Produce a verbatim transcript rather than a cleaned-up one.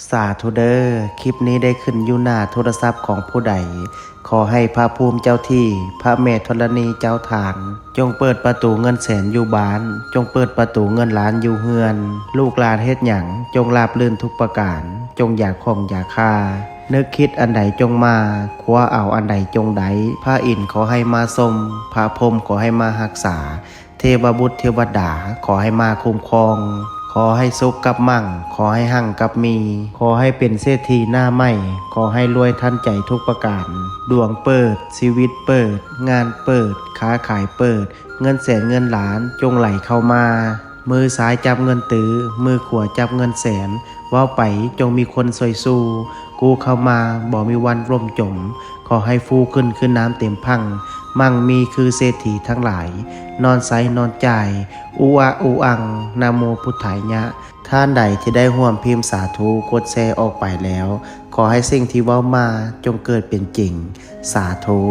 สาธุเด้อ คลิปนี้ได้ขึ้นอยู่หน้าโทรศัพท์ของผู้ใด ขอให้พระภูมิเจ้าที่ พระแม่ธรณีเจ้าทาน จงเปิดประตูเงินแสนอยู่บ้าน จงเปิดประตูเงินล้านอยู่เฮือน ลูกหลานเฮ็ดหยัง จงราบรื่นทุกประการ จงอย่าข้องอย่าคา นึกคิดอันใดจงมา คว้าเอาอันใดจงได้ พระอินทร์ขอให้มาชม พระพรหมขอให้มารักษา เทวบุตรเทวดาขอให้มาคุ้มครอง ขอให้สุขกับมั่ง ขอให้หั่งกับมี ขอให้เป็นเศรษฐีหน้าใหม่ ขอให้รวยทันใจทุกประการ ดวงเปิด ชีวิตเปิด งานเปิด ค้าขายเปิด เงินแสนเงินล้านจงไหลเข้ามา มือซ้ายจับเงินตื้อ มือขวาจับเงินแสน เว้าไปจงมีคนซอยสู้ กู้เข้ามาบ่มีวันล่มจม ขอให้ฟูขึ้นคือน้ำเต็มพัง มั่งมีคือเศรษฐีทั้งหลาย นอนใสนอนจ่าย อุอะอุอัง นะโมพุทธายะ ท่านใดที่ได้ร่วมพิมพ์สาธุ กดแชร์ออกไปแล้ว ขอให้สิ่งที่เว้ามาจงเกิดเป็นจริง สาธุ